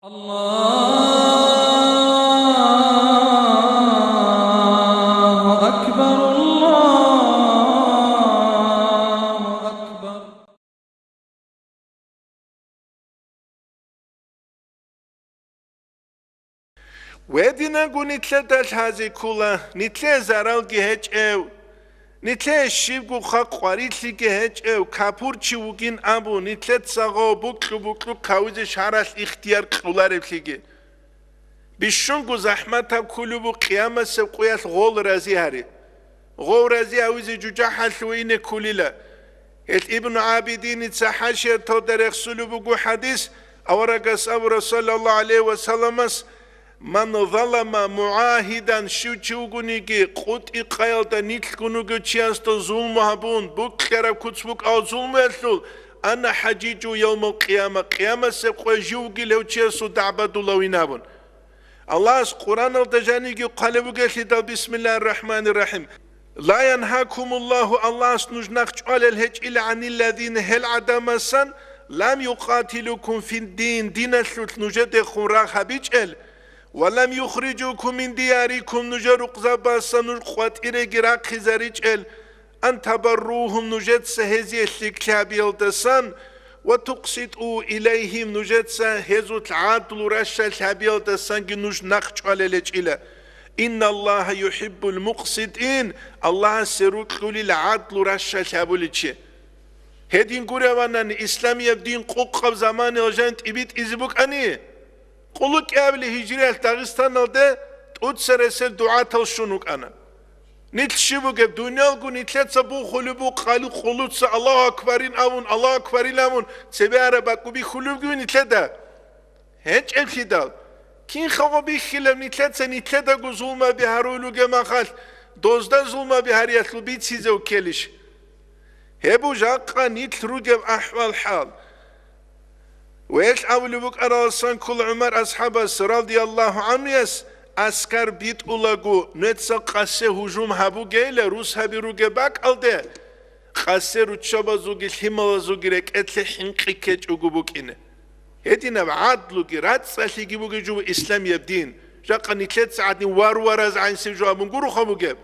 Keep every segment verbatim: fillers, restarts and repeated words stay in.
الله أكبر، الله أكبر. Гьединго нилъеда лъазе ккола, нилъее заралги гьечӀев, нилъее щибго хъа къварилъиги гьечӀев, капурчи вугин абун, нилъеца гъо букьу-букьу хъавизе шаргӀалъ ихтияр кьолареблъиги. Бищунго захӀматаб кколеб буго къиямасеб къоялъ гъол рази гьари. Гъов рази гьавизе жужахӀалъуве ине кколила. Гьел Ибну ГӀабидиница хӀашияталда рехсулеб буго хӀадис, аварагас абура, саллаллагьу гӀалайгьи ва салламас: «Ман залама мугӀагьидан», щив чи вугониги, къотӀи-къаялда нилъгун вугев чиясда зулму гьабун, букьараб куц букӀа зулмуялъул, «Ана хӀажижу явмал къияма», къиямасеб къоялъ жив вугила гьев чиясул дагӀба дулавин абун. Аллагьас Къуръаналда жаниги хъвалеб бугелъидал, бисмиллагьир рахӀманир рахӀим: «Ла янгьакумуллагьу», Аллагьас нуж нахъ чӀвалел гьечӀила, «гӀанилладина», гьел гӀадамасан, «лам юкъатилукум фиддин», диналъулъ нужедехун рагъ гьабичӀел, «ва лам юхрижукум мин диярикум», нужер рукъзабазасан нуж къватӀиреги рахъизаричӀел, «ан табарругьум», нужеца гьезие лъикӀлъи гьабиялдасан, «ва тукъситӀу илайгьим», нужеца гьезулъ гӀадлу ращалъ гьабиялдасанги нуж нахъ чӀвалел гьечӀила. «Инналлагьа юхӀиббул мукъситӀин», Аллагьасе рокьулила гӀадлу ращалъ гьабулев чи. Гьедин гуребанани, исламияб дин къукъаб заманаялъ жан тӀибитӀизе букӀани, къуллукъ кӀиабили гьижриялъ Дагъистаналде тӀоцересел дугӀатал щун вукӀана. Нилъ щиб бугеб, дуниялго нилъеца бухулеб бу къали къуллуца «Аллагьу акбарин» абун, «Аллагьу акбарин» абун, цебе араб бакӀу бихьулеб бугеб нилъеда? ГьечӀеблъидал. Кин хъого бихьилеб нилъеца нилъедаго зулмаби гьарулел ругеб махалъ, дозда зулмаби гьариялъул бицизе уккелищ? Гьеб бу жакъа нилъ ругеб ахӀвал-хӀал. Вел абулеб букӀараласан ккола ГӀумар асхӀабас, радияллагьу гӀанхуяс, аскар битӀулаго, нуца къасе гьужум гьабугейила русаби ругеб бакӀалде, къасе руччабазулги лъималазулги рекӀелъе хӀинкъи ккечӀого букӀине. Гьединаб гӀадлуги рацӀцӀалъиги бугеб жо исламияб дин. Жакъа нилъеца гӀадин варвараз гӀанасеб жо абун гуроха бугеб?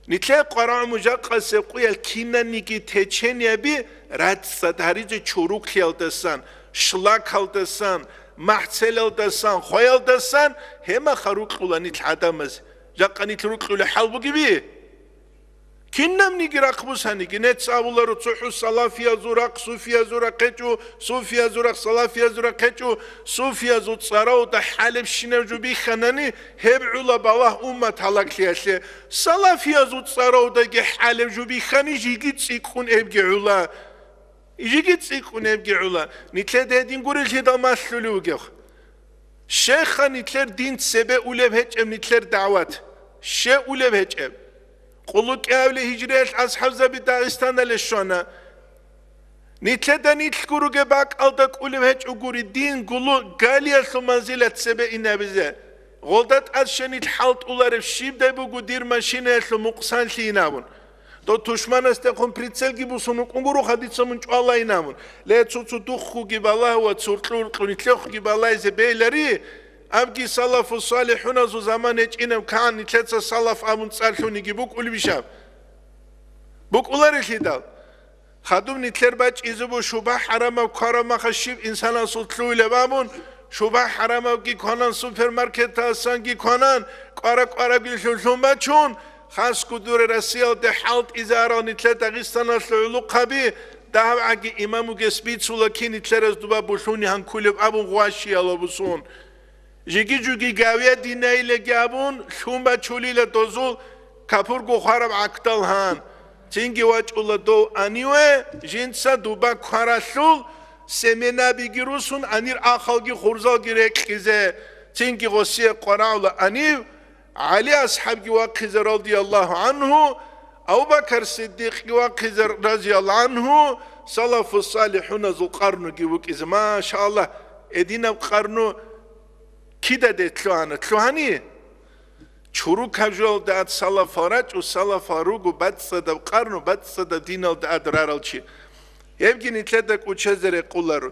Нилъее къварагӀуму жакъасеб къоялъ кинаниги течениеби рацӀцӀад гьаризе чуруклъиялдасан, шлакалдасан, махӀцелалдасан, хваялдасан гьемаха рукьула нилъ гӀадамаз. Жакъа нилъ рукьулеб хӀал бугеби? Кинабниги рахъ бусаниги, нецц абуларо, цохӀо салафиязул рахъ суфиязул рахъ гьечӀо, суфиязул рахъ салафиязул рахъ гьечӀо, суфиязул цӀаравда хӀалебщинаб жо бихьанани, гьеб гӀула балагь уммат гьалаглъиялъе. Салафиязул цӀаравдаги хӀалеб жо бихьани, жеги цӀикӀкӀун гьебги гӀула. Жеги цӀикӀкӀун гьебги гӀула. Нилъеда гьедин гурелъидал малъулев вугев. Щеха нилъер дин цебе улеб гьечӀеб нилъер дагӀват. Щай улеб гьечӀеб? Къуллукъ кӀиабили гьижриялъ асхӀабзаби Дагъистаналде щвана. Нилъеда нилъго ругеб бакӀалда кӀолеб гьечӀо гури дин гулу галиялъул манзилат цебе инабизе. Гъолда тӀад щай нилъ хӀалтӀулареб щибдай буго дир машинаялъул мукъсанлъи инабун. Дов тушманасдехун прицелги бусун вукӀун гуро, хадица мун чӀвалайин абун. Ле, цо-цо духъуги балагь ва цуркьу-уркьу нилъехъги балайзе бейлари, абги салафу салихӀуназул заман гьечӀинаб кагӀан нилъеца салаф абун цӀар лъуниги букӀулебищ аб? БукӀуларелъидал. Хадуб нилъер бачӀизе бу шубагь-хӀарамаб квараб маха щиб инсанасул лъугьулеб абун, шубагь-хӀарамабги кванан, супермаркеталдасанги кванан, кӀвара-кӀварабги лъугьун бачун, хасго дуре Россиялде хӀалтӀизе арал нилъер Дагъистаналъул гӀулухъаби, дагьабгӀаги имам вугес бицула кин нилъераз дуба булъуни гьанкулеб абун гъващиялабусун. Жиги-жуги гавия динайилаги абун, лъун бачулила дозул капурго хвараб гӀакдал гьан. Цинги вачӀула дов аниве, жинца дуба кваралъул семенабиги русун, анир ахалги хурзалги рекьизе. Цинги гъосие къварагӀула анив, ГӀали асхӀабги вахъизе, радияллагьу гӀанху, Абу-Бакар Сиддикъги вахъизе, разияллагьу гӀанху, салафу салихӀуназул къарнуги вукӀизе. Машааллагь, гьединаб къарну кидаде лъугьана? Лъугьани? Чурукаб жоялда ад салафал рачӀу, салафал руго бацӀцӀадаб къарну, бацӀцӀадаб диналда ад рарал чи. Гьебги нилъеда кӀучазе рекъоларо.